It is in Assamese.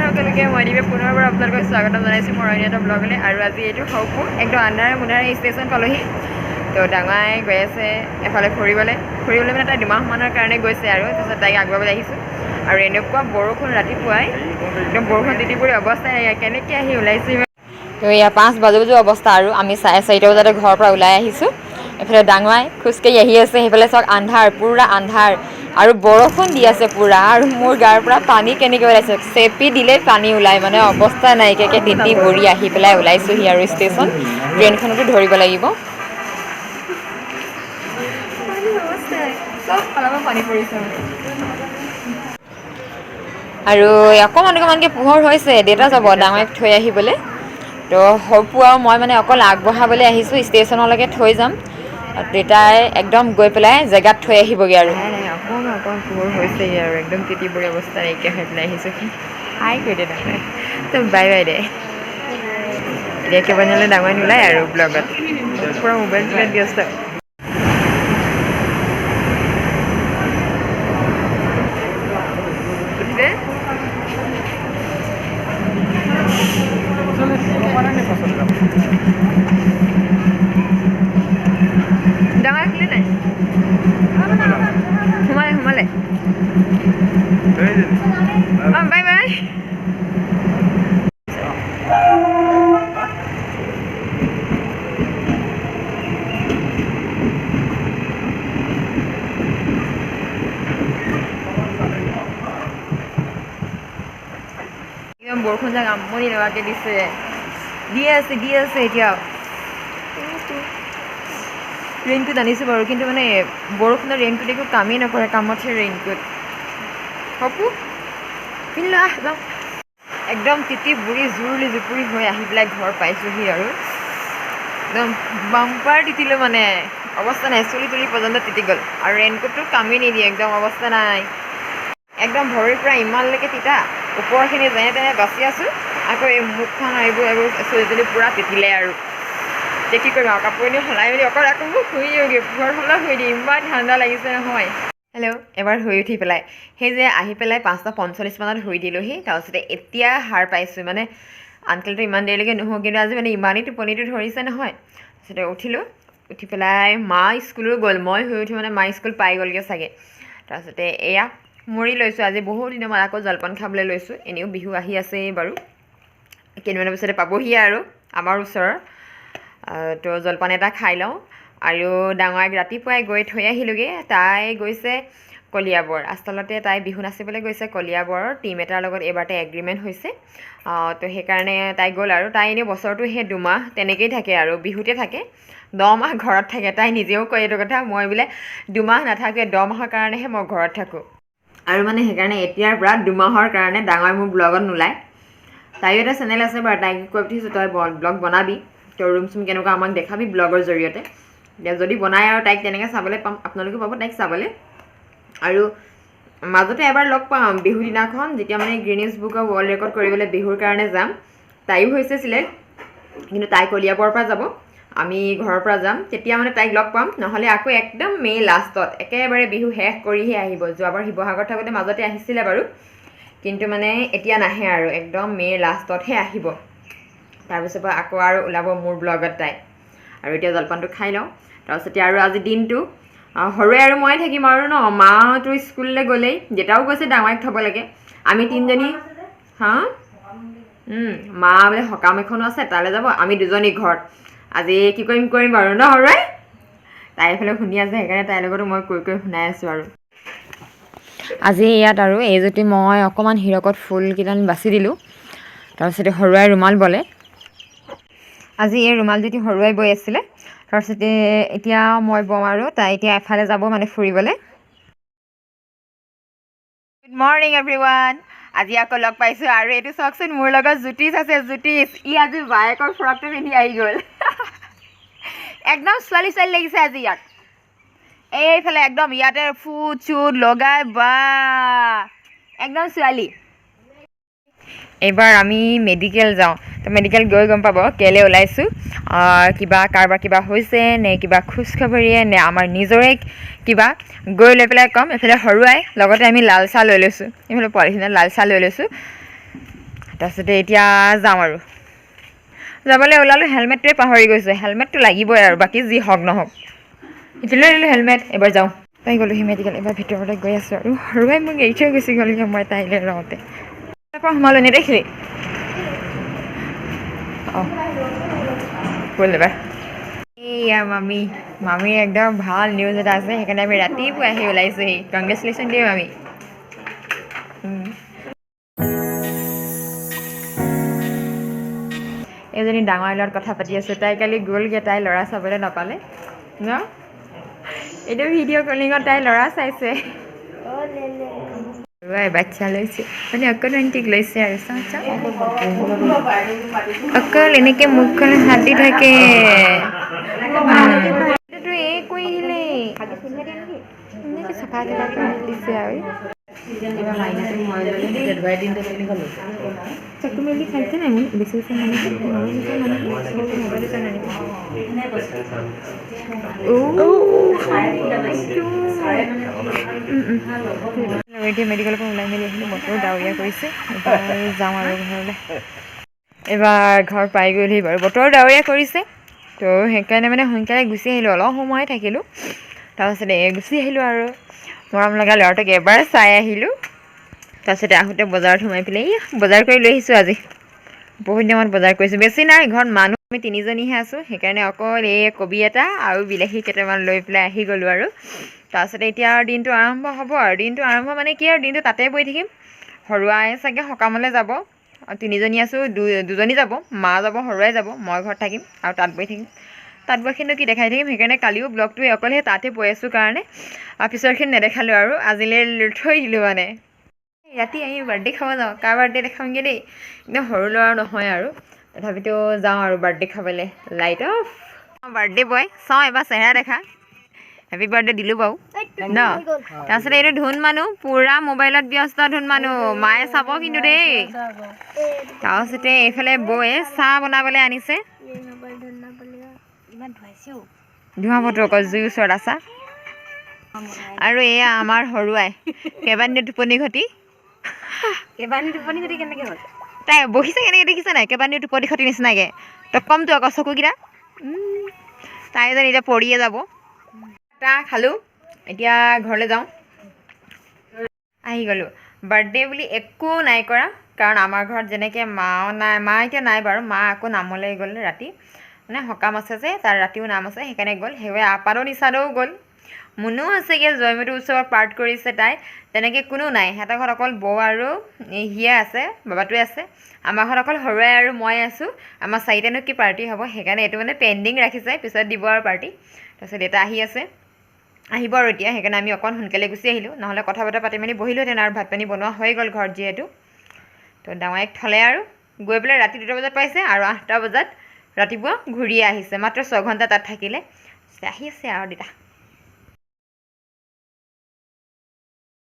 সকলোকে মই দিবে পুনৰবাৰ আপোনালোকক স্বাগতম জনাইছোঁ মোৰ অন্য এটা ব্লগলৈ। আৰু আজি এইটো সৌপু একদম আন্ধাৰে মুন্ধাৰে ষ্টেচন পালোহি। তো ডাঙৰাই গৈ আছে এফালে ফুৰিবলৈ ফুৰিবলৈ, মানে তাই 2 মাহমানৰ কাৰণে গৈছে আৰু তাৰপিছত তাইক আগুৱাবলৈ আহিছোঁ। আৰু এনেকুৱা বৰষুণ, ৰাতিপুৱাই একদম বৰষুণ তিতি পৰি অৱস্থা নাই, কেনেকৈ আহি ওলাইছোঁ ইমান। তো এয়া 5 বাজু বাজু অৱস্থা আৰু আমি 4:30 বজাতে ঘৰৰ পৰা ওলাই আহিছোঁ। এইফালে ডাঙৰাই খোজকাঢ়ি আহি আছে, সেইফালে চাওক আন্ধাৰ, পূৰা আন্ধাৰ আৰু বৰষুণ দি আছে পূৰা। আৰু মোৰ গাৰ পৰা পানী কেনেকৈ ওলাইছে, চেপি দিলেই পানী ওলাই, মানে অৱস্থা নাইকিয়াকৈ তিতি বুৰি আহি পেলাই ওলাইছোঁহি। আৰু ষ্টেচন ট্ৰেইনখনতো ধৰিব লাগিব। চব ফালৰ পৰা পানী পৰিছে মানে। আৰু অকণমান অকণমানকৈ পোহৰ হৈছে। দেউতা যাব ডাঙৰীক থৈ আহিবলৈ। তো সপু আৰু মই মানে অকল আগবঢ়াবলৈ আহিছোঁ, ষ্টেচনলৈকে থৈ যাম। দেউতাই একদম গৈ পেলাই জেগাত থৈ আহিবগৈ। আৰু নাই, অকণমান অকণমান পোহৰ হৈছেগৈ আৰু একদম তিতি বুৰি অৱস্থা নাইকিয়া হৈ পেলাই আহিছোঁ। হাই কৈ দে ডাঙৰ, তো বাই বাই দে। এতিয়া কেইবাদিনলৈ ডাঙৰ নোলায় আৰু ব্লগত, পূৰা মোবাইল চোবাইল ব্যস্ত। উঠিলে। ডাঙৰ আহিলে নাই? সোমালে, সোমালে। অঁ, বাই বাই। একদম বৰষুণ যাক আমনি লগাকৈ দিছে, দিয়ে আছে, দিয়ে আছে এতিয়াও। ৰেইনকোট আনিছোঁ বাৰু, কিন্তু মানে বৰষুণৰ ৰেইনকোট একো কামেই নকৰে, কামতহে ৰেইনকোট। সপু, পিন্ধি লোৱা, আহ যাওঁ। একদম তিতি বুৰি জুৰুলি জুপুৰি হৈ আহি পেলাই ঘৰ পাইছোঁহি। আৰু একদম বাম্পাৰ তিতিলোঁ, মানে অৱস্থা নাই, চুলি তুলি পৰ্যন্ত তিতি গ'ল। আৰু ৰেইনকোটটো কামেই নিদিয়ে, একদম অৱস্থা নাই। একদম ভৰিৰ পৰা ইমানলৈকে তিতা, ওপৰখিনি যেনে তেনে বাচি আছোঁ। আকৌ এই মুখখন, এইবোৰ এইবোৰ চুলি তুলি পূৰা তিতিলে। আৰু এতিয়া কি কৰিম? আৰু কাপোৰ কানি সলাই মেলি অকল আকৌ মোক শুই দিওঁগৈ। পোহৰ হ'লেও শুই দিম, ইমান ঠাণ্ডা লাগিছে নহয়। হেল্ল', এবাৰ শুই উঠি পেলাই সেই যে আহি পেলাই 5:45 মানত শুই দিলোঁহি। তাৰপিছতে এতিয়া সাৰ পাইছোঁ। মানে আনকালেতো ইমান দেৰিলৈকে নুশোঁ, কিন্তু আজি মানে ইমানেই টোপনিটো ধৰিছে নহয়। তাৰপিছতে উঠিলোঁ, উঠি পেলাই মা স্কুলো গ'ল। মই শুই উঠি মানে মা স্কুল পাই গ'লগৈ চাগে। তাৰপিছতে এয়া মুড়ি লৈছোঁ। আজি বহুত দিনৰ মূৰত আকৌ জলপান খাবলৈ লৈছোঁ। এনেও বিহু আহি আছেই বাৰু, কেইদিনমানৰ পিছতে পাবহিয়ে আৰু আমাৰ ওচৰৰ। তো জলপান এটা খাই লওঁ। আৰু ডাঙৰাইক ৰাতিপুৱাই গৈ থৈ আহিলোঁগৈ। তাই গৈছে কলিয়াবৰ। আচলতে তাই বিহু নাচিবলৈ গৈছে কলিয়াবৰৰ টীম এটাৰ লগত। এইবাৰ তাই এগ্ৰিমেণ্ট হৈছে, তো সেইকাৰণে তাই গ'ল। আৰু তাই এনেই বছৰটো সেই 2 মাহ তেনেকেই থাকে আৰু বিহুতে থাকে, 10 মাহ ঘৰত থাকে। তাই নিজেও কয় এইটো কথা, মই বোলে 2 মাহ নাথাকোৱে, 10 মাহৰ কাৰণেহে মই ঘৰত থাকোঁ। আৰু মানে সেইকাৰণে এতিয়াৰ পৰা 2 মাহৰ কাৰণে ডাঙৰ মোৰ ব্লগত নোলায়। তাইও এটা চেনেল আছে বাৰু, তাইক কৈ পঠিয়াইছোঁ, তই ব্লগ বনাবি, তোৰ ৰুম চুম কেনেকুৱা আমাক দেখাবি ব্লগৰ জৰিয়তে। এতিয়া যদি বনায় আৰু তাইক তেনেকৈ চাবলৈ পাম, আপোনালোকেও পাব তাইক চাবলৈ। আৰু মাজতে এবাৰ লগ পাম বিহু দিনাখন, যেতিয়া মানে Guinness book of world record কৰিবলৈ বিহুৰ কাৰণে যাম। তাইও হৈছে চিলেক্ট, কিন্তু তাই কলিয়াবৰৰ পৰা যাব, আমি ঘৰৰ পৰা যাম। তেতিয়া মানে তাইক লগ পাম। নহ'লে আকৌ একদম মে' লাষ্টত একেবাৰে বিহু শেষ কৰিহে আহিব। যোৱাবাৰ শিৱসাগৰত থাকোঁতে মাজতে আহিছিলে বাৰু, কিন্তু মানে এতিয়া নাহে আৰু একদম মে' লাষ্টতহে আহিব। তাৰপিছৰ পৰা আকৌ আৰু ওলাব মোৰ ব্লগত তাই। আৰু এতিয়া জলপানটো খাই লওঁ। তাৰপিছতে আৰু আজি দিনটো সৰুৱে আৰু মই থাকিম আৰু ন। মাতো স্কুললৈ গ'লেই, দেউতাও গৈছে ডাঙৰীক থ'ব লাগে। আমি তিনিজনী। হা, মা বোলে সকাম এখনো আছে, তালৈ যাব। আমি দুজনী ঘৰত আজি কি কৰিম কৰিম বাৰু ন সৰুৱাই? তাই এইফালে শুনি আছে, সেইকাৰণে তাইৰ লগতো মই কৈ কৈ শুনাই আছোঁ। আৰু আজি ইয়াত আৰু এই যদি মই অকণমান হিৰকত ফুলকেইডাল বাছি দিলোঁ। তাৰপিছতে সৰুৱাই ৰুমাল বলে। আজি এই ৰুমাল যদি সৰুৱাই বৈ আছিলে, তাৰপিছতে এতিয়া মই বম। আৰু তাই এতিয়া এফালে যাব মানে ফুৰিবলৈ। গুড মৰ্ণিং এভৰিৱান, আজি আকৌ লগ পাইছোঁ। আৰু এইটো চাওকচোন, মোৰ লগত জ্যোতিষ আছে, জ্যোতিষ। ই আজি বায়েকৰ ফ্ৰকটো পিন্ধি আহি গ'ল। একদম ছোৱালী ছোৱালী লাগিছে আজি ইয়াক। এইফালে একদম ইয়াতে ফুট চুট লগাই বা একদম ছোৱালী। এইবাৰ আমি মেডিকেল যাওঁ। তো মেডিকেল গৈ গম পাব কেলৈ ওলাইছোঁ। কিবা কাৰোবাৰ কিবা হৈছে নে, কিবা খোজখবৰীয়ে নে আমাৰ নিজৰে কিবা, গৈ লৈ পেলাই ক'ম। এইফালে সৰুৱাই লগতে আমি লাল চাহ লৈ লৈছোঁ। এইফালে পলিথিনত লাল চাহ লৈ লৈছোঁ। তাৰপিছতে এতিয়া যাওঁ আৰু, যাবলৈ ওলালোঁ, হেলমেটটোৱে পাহৰি গৈছোঁ। হেলমেটটো লাগিবই আৰু, বাকী যি হওক নহওক। এতিয়া লৈ ল'লোঁ হেলমেট, এবাৰ যাওঁ। পাই গ'লোহি মেডিকেল, এবাৰ ভিতৰলৈ গৈ আছোঁ আৰু। সৰুৱাই মোক এৰি থৈ গুচি গ'লগৈ মই তাইলৈ ৰওঁতে। তাৰপৰা সোমালোঁ, নেদেখিলি? অঁ, ব'ল এবাৰ। এইয়া মামী, মামীৰ একদম ভাল নিউজ এটা আছে, সেইকাৰণে আমি ৰাতিপুৱা আহি ওলাইছোঁহি। কংগ্ৰেচুলেশ্যন দেই মামী। এজনী ডাঙৰ লগত কথা পাতি আছোঁ, তাই কালি গ'লগৈ, তাই ল'ৰা চাবলৈ নাপালে ন, এইটো ভিডিঅ' কলিঙত তাই ল'ৰা চাইছে। বাচ্চা লৈছে মানে অকণমানটিক লৈছে আৰু, চাওঁ চাওঁ, অকল এনেকৈ মুখখন হাত দি থাকে। এইটোতো এই কৰি দিলে, এনেকৈ চফা চফা কৰি দিছে আৰু। চকু মেলি খাইছে নাই? মোৰ বেছি ওচৰত নানিব, মোবাইল ওচৰত নানিব। এতিয়া মেডিকেলৰ পৰা ওলাই মেলি আহিলোঁ, বতৰ ডাৱৰীয়া কৰিছে, এবাৰ যাওঁ আৰু ঘৰলৈ। এইবাৰ ঘৰ পাই গ'লহি বাৰু, বতৰ ডাৱৰীয়া কৰিছে তো সেইকাৰণে মানে সোনকালে গুচি আহিলোঁ, অলপ সময় থাকিলোঁ, তাৰপাছতে গুচি আহিলোঁ আৰু। মৰম লগা ল'ৰাটোক এবাৰ চাই আহিলোঁ। তাৰপিছতে আহোঁতে বজাৰত সোমাই পেলাই এই বজাৰ কৰি লৈ আহিছোঁ। আজি বহুত দিনত বজাৰ কৰিছোঁ, বেছি নাই, ঘৰত মানুহ আমি তিনিজনীহে আছোঁ, সেইকাৰণে অকল এই কবি এটা আৰু বিলাহী কেইটামান লৈ পেলাই আহি গ'লোঁ আৰু। তাৰপিছতে এতিয়া আৰু দিনটো আৰম্ভ হ'ব আৰু। দিনটো আৰম্ভ মানে কি আৰু, দিনটো তাতে বহি থাকিম। সৰুৱাই চাগে সকামলৈ যাব, আৰু তিনিজনী আছোঁ, দুজনী যাব, মা যাব, সৰুৱাই যাব, মই ঘৰত থাকিম আৰু তাঁত বহি থাকিম। তাঁত বৈখিনিনো কি দেখাই থাকিম, সেইকাৰণে কালিও ব্লগটো অকল সেই তাতে বৈ আছোঁ কাৰণে আৰু পিছৰখিনি নেদেখালোঁ আৰু, আজিলৈ থৈ দিলোঁ। মানে ৰাতি আমি বাৰ্থডে খাব যাওঁ, কাৰ বাৰ্থডে দেখামগৈ দেই, একদম সৰু ল'ৰা নহয় আৰু, তথাপিতো যাওঁ আৰু বাৰ্থডে খাবলৈ। লাইট অফ, বাৰ্থডে বয়, চাওঁ এবাৰ চেহেৰা দেখা। হেপী বাৰ্থডে দিলোঁ বাৰু ন। তাৰপিছতে এইটো ধুন মানুহ, পূৰা মোবাইলত ব্যস্ত ধুন মানুহ, মায়ে চাব কিন্তু দেই। তাৰপিছতে এইফালে বৌয়ে চাহ বনাবলৈ আনিছে, ধোঁৱাবতো আকৌ জুইৰ ওচৰত আছা। আৰু এয়া আমাৰ সৰুৱাই কেইবাদিনো টোপনি খতি, তাই বহিছে কেনেকৈ দেখিছে নাই, কেইবাদিনো টোপনি খতি নিচিনাকৈ, তই কমটো আকৌ চকুকেইটা, তাই যেন এতিয়া পৰিয়ে যাব। চাহ খালোঁ, এতিয়া ঘৰলৈ যাওঁ। আহি গ'লোঁ। বাৰ্থডে বুলি একো নাই কৰা, কাৰণ আমাৰ ঘৰত যেনেকৈ মাও নাই, মা এতিয়া নাই বাৰু, মা আকৌ নামলৈ গ'ল ৰাতি, মানে সকাম আছে যে তাৰ ৰাতিও নাম আছে, সেইকাৰণে গ'ল। সেইবাবে আপাদো নিচাদও গ'ল, মুনো আছেগৈ, জয়মতীৰ ওচৰত পাৰ্ট কৰিছে তাই, তেনেকৈ কোনো নাই। সিহঁতৰ ঘৰত অকল বৌ আৰু সিয়ে আছে, বাবাটোৱে আছে। আমাৰ ঘৰত অকল সৰুৱাই আৰু মই আছোঁ। আমাৰ চাৰিটানো কি পাৰ্টি হ'ব, সেইকাৰণে এইটো মানে পেণ্ডিং ৰাখিছে, পিছত দিব আৰু পাৰ্টি। তাৰপিছত দেউতা আহি আছে, আহিব আৰু এতিয়া, সেইকাৰণে আমি অকণ সোনকালে গুচি আহিলোঁ, নহ'লে কথা বতৰা পাতি মেলি বহিলোহেঁতেন আৰু। ভাত পানী বনোৱা হৈ গ'ল ঘৰত যিহেতু। তো ডাঙৰীয়াক থ'লে আৰু গৈ পেলাই ৰাতি 2টা বজাত পাইছে আৰু 8টা বজাত ৰাতিপুৱা ঘূৰিয়ে আহিছে, মাত্ৰ 6 ঘণ্টা তাত থাকিলে। আহি আছে আৰু দেউতা।